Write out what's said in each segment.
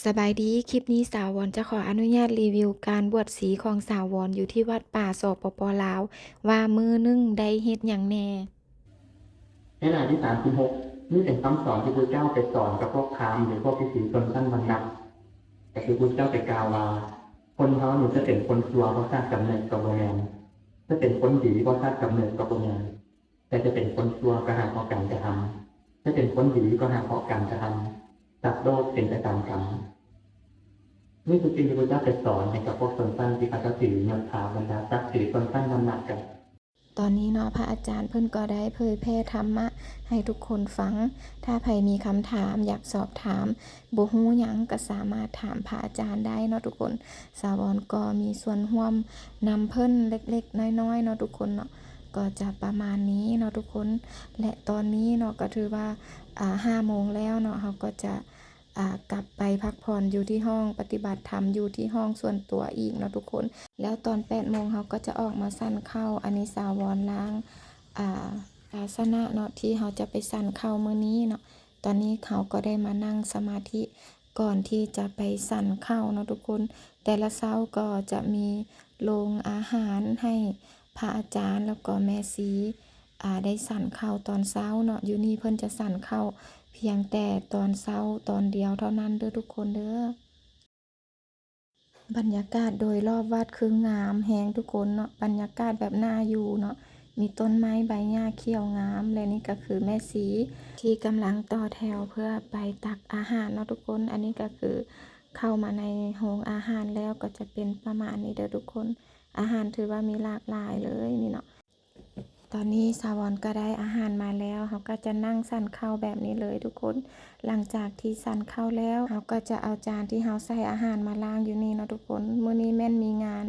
ສະບາຍດີ, ຄລິບນີ້ສາວວອນຈະຂໍອະນຸຍາດຣີວິວການບວດຊີຂອງສາວວອນຢູ່ທີ່ວັດປ່າ ສປປ ລາວ ວ່າມື້ໜຶ່ງໄດ້ເຮັດຫຍັງແດ່. ໃນໜ້າທີສາມສິບຫົກ ນີ້ເປັນຄຳສອນທີ່ພຸດທະເຈົ້າໄປສອນກັບພວກພາມ ຫຼື ພວກທິດສີຊົນຊັ້ນວັນນະ ກໍຄືພຸດທະເຈົ້າໄປກ່າວວ່າ ຄົນເຮົານີ້ຈະເປັນຄົນຊົ່ວ ເພາະຊາດກຳເນີດກໍບໍ່ແມ່ນ, ຈະເປັນຄົນດີ ເພາະຊາດກຳເນີດກໍບໍ່ແມ່ນ. ແຕ່ຈະເປັນຄົນຊົ່ວກໍຫາເພາະການກະທຳ, ຈະເປັນຄົນດີກໍຫາເພາະການກະທຳ. ສັດໂລກເປັນໄປຕາມກຳ. ນີ້ຄືສິ່ງທີ່ພຸດທະເຈົ້າໄປສອນໃຫ້ກັບພວກຊົນຊັ້ນທີ່ເຂົາເຈົ້າຖືຍົດຖາບັນດາສັກ ຫຼື ຊົນຊັ້ນວັນນະກັນ. ຕອນນີ້ເນາະ ພະອາຈານເພິ່ນກໍໄດ້ເຜີຍແຜ່ທຳມະໃຫ້ທຸກຄົນຟັງ. ຖ້າໃຜມີຄຳຖາມ ຢາກສອບຖາມ ບໍ່ຮູ້ຫຍັງ ກໍສາມາດຖາມພະອາຈານໄດ້ເນາະທຸກຄົນ. ສາວອນກໍມີສ່ວນຮ່ວມນຳເພິ່ນເລັກໆນ້ອຍໆເນາະທຸກຄົນເນາະ. ກໍຈະປະມານນີ້ເນາະທຸກຄົນ ແລະ ຕອນນີ້ເນາະ ກໍຖືວ່າ ອາ ຫ້າໂມງແລ້ວເນາະ, ເຮົາກໍຈະ ອາ ກັບໄປພັກຜ່ອນຢູ່ທີ່ຫ້ອງປະຕິບັດທຳ ຢູ່ທີ່ຫ້ອງສ່ວນຕົວອີກເນາະທຸກຄົນ. ແລ້ວຕອນແປດໂມງ ເຮົາກໍຈະອອກມາສັນເຂົ້າ. ອັນນີ້ສາວອນລ້າງ ອາ ພາຊະນະເນາະ ທີ່ເຮົາຈະໄປສັນເຂົ້າມື້ນີ້ເນາະ. ຕອນນີ້ເຮົາກໍໄດ້ມານັ່ງສະມາທິ ກ່ອນທີ່ຈະໄປສັນເຂົ້າເນາະທຸກຄົນ. ແຕ່ລະເຊົ້າກໍຈະມີໂລງອາຫານໃຫ້ພະອາຈານ ແລ້ວກໍແມ່ຊີ ອາ ໄດ້ສັນເຂົ້າຕອນເຊົ້າເນາະ. ຢູ່ນີ້ເພິ່ນຈະສັນເຂົ້າພຽງແຕ່ຕອນເຊົ້າຕອນດຽວເທົ່ານັ້ນເດີທຸກຄົນເດີ. ບັນຍາກາດໂດຍລອບວັດຄືງາມແຮງທຸກຄົນເນາະ, ບັນຍາກາດແບບໜ້າຢູ່ເນາະ, ມີຕົ້ນໄມ້ໃບຫຍ້າຂຽວງາມ. ແລະ ນີ້ກໍຄືແມ່ຊີທີ່ກຳລັງຕໍ່ແຖວເພື່ອໄປຕັກອາຫານເນາະທຸກຄົນ. ອັນນີ້ກໍຄືເຂົ້າມາໃນໂຮງອາຫານແລ້ວກໍຈະເປັນປະມານນີ້ເດີທຸກຄົນ. ອາຫານຖືວ່າມີຫຼາກຫຼາຍເລີຍນີ້ເນາະ. ຕອນນີ້ສາວອນກໍໄດ້ອາຫານມາແລ້ວ, ເຮົາກໍຈະນັ່ງສັນເຂົ້າແບບນີ້ເລີຍທຸກຄົນ. ຫຼັງຈາກທີ່ສັນເຂົ້າແລ້ວ ເຮົາກໍຈະເອົາຈານທີ່ເຮົາໃສ່ອາຫານມາລ້າງຢູ່ນີ້ເນາະທຸກຄົນ. ມື້ນີ້ແມ່ນມີງານ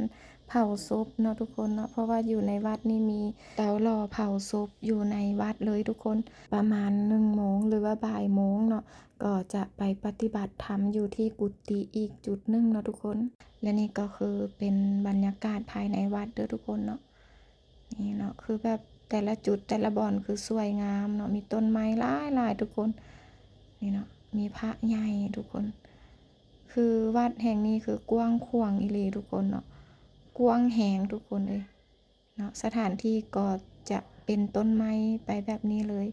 ເຜົາສົບເນາະທຸກຄົນເນາະ, ເພາະວ່າຢູ່ໃນວັດນີ້ມີເຕົາຫຼໍ່ເຜົາສົບຢູ່ໃນວັດເລີຍທຸກຄົນ. ປະມານໜຶ່ງໂມງ ຫຼືວ່າບ່າຍໂມງເນາະ, ກໍຈະໄປປະຕິບັດທຳຢູ່ທີ່ກຸຕິອີກຈຸດໜຶ່ງເນາະທຸກຄົນ. ແລະ ນີ້ກໍຄືເປັນບັນຍາກາດພາຍໃນວັດເດີທຸກຄົນເນາະ. ນີ້ເນາະ ຄືແບບແຕ່ລະຈຸດແຕ່ລະບ່ອນຄືສວຍງາມເນາະ, ມີຕົ້ນໄມ້ຫຼາຍໆທຸກຄົນ. ນີ້ເນາະ ມີພະໃຫຍ່ທຸກຄົນ. ຄືວັດແຫ່ງນີ້ຄືກວ້າງຂວາງອີ່ຫຼີທຸກຄົນເນາະ, ກວ້າງແຮງທຸກຄົນເອີຍເນາະ. ສະຖານທີ່ກໍຈະເປັນຕົ້ນໄມ້ໄປແບບນີ້ເລີຍ.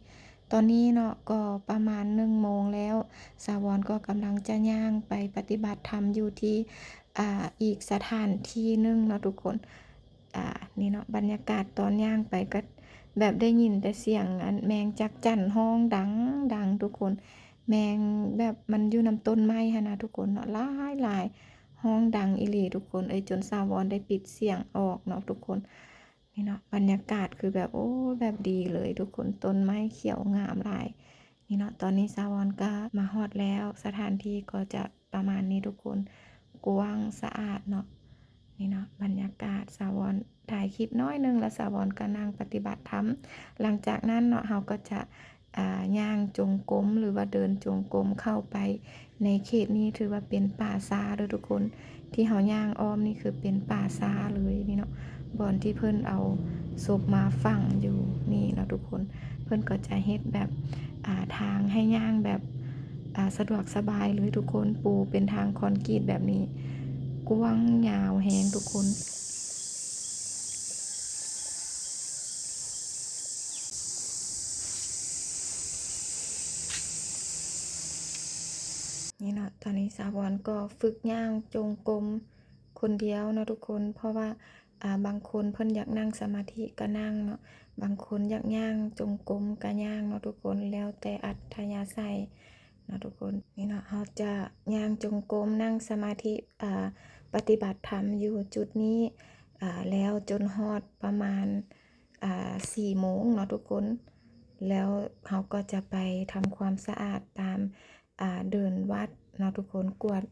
ຕອນນີ້ເນາະ ກໍປະມານໜຶ່ງໂມງແລ້ວ, ສາວອນກໍກຳລັງຈະຍ່າງໄປປະຕິບັດທຳຢູ່ທີ່ ອ່າ ອີກສະຖານທີ່ໜຶ່ງເນາະທຸກຄົນ. ອ່າ ນີ້ເນາະ ບັນຍາກາດຕອນຍ່າງໄປກໍແບບໄດ້ຍິນແຕ່ສຽງອັນແມງຈັກຈັນຮ້ອງດັງໆທຸກຄົນ. ແມງແບບມັນຢູ່ນຳຕົ້ນໄມ້ຫັ້ນນະທຸກຄົນເນາະ, ຫຼາຍໆ ຮ້ອງດັງອີ່ຫຼີທຸກຄົນເອີຍ, ຈົນສາວອນໄດ້ປິດສຽງອອກເນາະທຸກຄົນ. ນີ້ເນາະ ບັນຍາກາດຄືແບບ ໂອ້ ແບບດີເລີຍທຸກຄົນ, ຕົ້ນໄມ້ຂຽວງາມຫຼາຍ. ນີ້ເນາະ ຕອນນີ້ສາວອນກໍມາຮອດແລ້ວ, ສະຖານທີ່ກໍຈະປະມານນີ້ທຸກຄົນ, ກວ້າງສະອາດເນາະ. ນີ້ເນາະ ບັນຍາກາດ ສາວອນຖ່າຍຄລິບໜ້ອຍໜຶ່ງ ແລ້ວສາວອນກໍນັ່ງປະຕິບັດທຳ. ຫຼັງຈາກນັ້ນເນາະ ເຮົາກໍຈະ ອ່າ ຍ່າງຈົງກົມ ຫຼືວ່າເດີນຈົງກົມເຂົ້າໄປໃນເຂດນີ້ ຖືວ່າເປັນປ່າຊ້າເດີທຸກຄົນ. ທີ່ເຮົາຍ່າງອ້ອມນີ້ຄືເປັນປ່າຊ້າເລີຍນີ້ເນາະ, ບ່ອນທີ່ເພິ່ນເອົາສົບມາຝັງຢູ່ນີ້ເນາະທຸກຄົນ. ເພິ່ນກໍຈະເຮັດແບບ ອ່າ ທາງໃຫ້ຍ່າງແບບ ອ່າ ສະດວກສະບາຍເລີຍທຸກຄົນ, ປູເປັນທາງຄອນກຣີດແບບນີ້ ກວ້າງຍາວແຮງທຸກຄົນ. ນີ້ເນາະ ຕອນນີ້ສາວອນກໍຝຶກຍ່າງຈົງກົມຄົນດຽວເນາະທຸກຄົນ, ເພາະວ່າ ອ່າ ບາງຄົນເພິ່ນຢາກນັ່ງສະມາທິກໍນັ່ງເນາະ, ບາງຄົນຢາກຍ່າງຈົງກົມກໍຍ່າງເນາະທຸກຄົນ, ແລ້ວແຕ່ອັດທະຍາໄສເນາະທຸກຄົນ. ນີ້ເນາະ ເຮົາຈະຍ່າງຈົງກົມ ນັ່ງສະມາທິ ອ່າ ປະຕິບັດທຳຢູ່ຈຸດນີ້ ອ່າ ແລ້ວຈົນຮອດປະມານ ອ່າ ສີ່ໂມງເນາະທຸກຄົນ. ແລ້ວເຮົາກໍຈະໄປທຳຄວາມສະອາດຕາມ ອ່າ ເດີ່ນວັດເນາະທຸກຄົນ, ກວາດ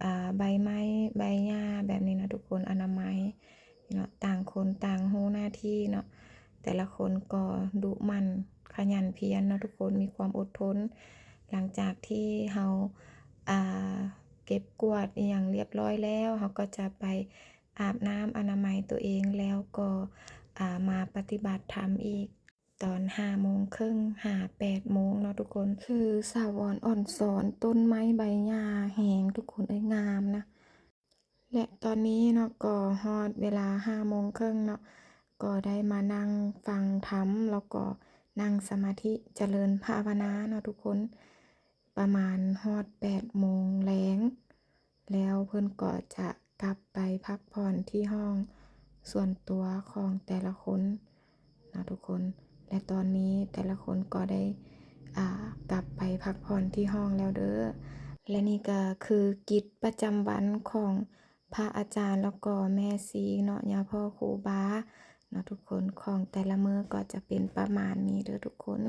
ອ່າ ໃບໄມ້ໃບຫຍ້າແບບນີ້ເນາະທຸກຄົນ, ອະນາໄມເນາະ. ຕ່າງຄົນຕ່າງຮູ້ໜ້າທີ່ເນາະ, ແຕ່ລະຄົນກໍດຸໝັ່ນຂະຫຍັນພຽນເນາະທຸກຄົນ, ມີຄວາມອົດທົນ. ຫຼັງຈາກທີ່ເຮົາ ອ່າ ເກັບກວາດອີ່ຫຍັງລຽບຮ້ອຍແລ້ວ, ເຮົາກໍຈະໄປອາບນ້ຳອະນາໄມຕົວເອງ, ແລ້ວກໍ ອ່າ ມາປະຕິບັດທຳອີກ. ຕອນຫ້າໂມງເຄິ່ງຫາແປດໂມງເນາະທຸກຄົນ. ຄືສາວອອນອອນສອນ ຕົ້ນໄມ້ໃບຫຍ້າແຮງທຸກຄົນເອີຍ ງາມນະ. ແລະຕອນນີ້ເນາະ ກໍຮອດເວລາຫ້າໂມງເຄິ່ງເນາະ ກໍໄດ້ມານັ່ງຟັງທຳ ແລ້ວກໍນັ່ງສະມາທິຈະເລີນພາວະນາເນາະທຸກຄົນ ປະມານຮອດແປດໂມງແລງ ແລ້ວເພິ່ນກໍຈະກັບໄປພັກຜ່ອນທີ່ຫ້ອງສ່ວນຕົວຂອງແຕ່ລະຄົນເນາະທຸກຄົນ. ແລະຕອນນີ້ແຕ່ລະຄົນກໍໄດ້ ອ່າ ກັບໄປພັກຜ່ອນທີ່ຫ້ອງແລ້ວເດີ້. ແລະນີ້ກໍຄືກິດປະຈຳວັນຂອງພະອາຈານ ແລ້ວກໍແມ່ຊີເນາະ ຍາພໍ່ຄູບາເນາະທຸກຄົນ ຂອງແຕ່ລະມື້ກໍຈະເປັນປະມານນີ້ເດີ້ທຸກຄົນ.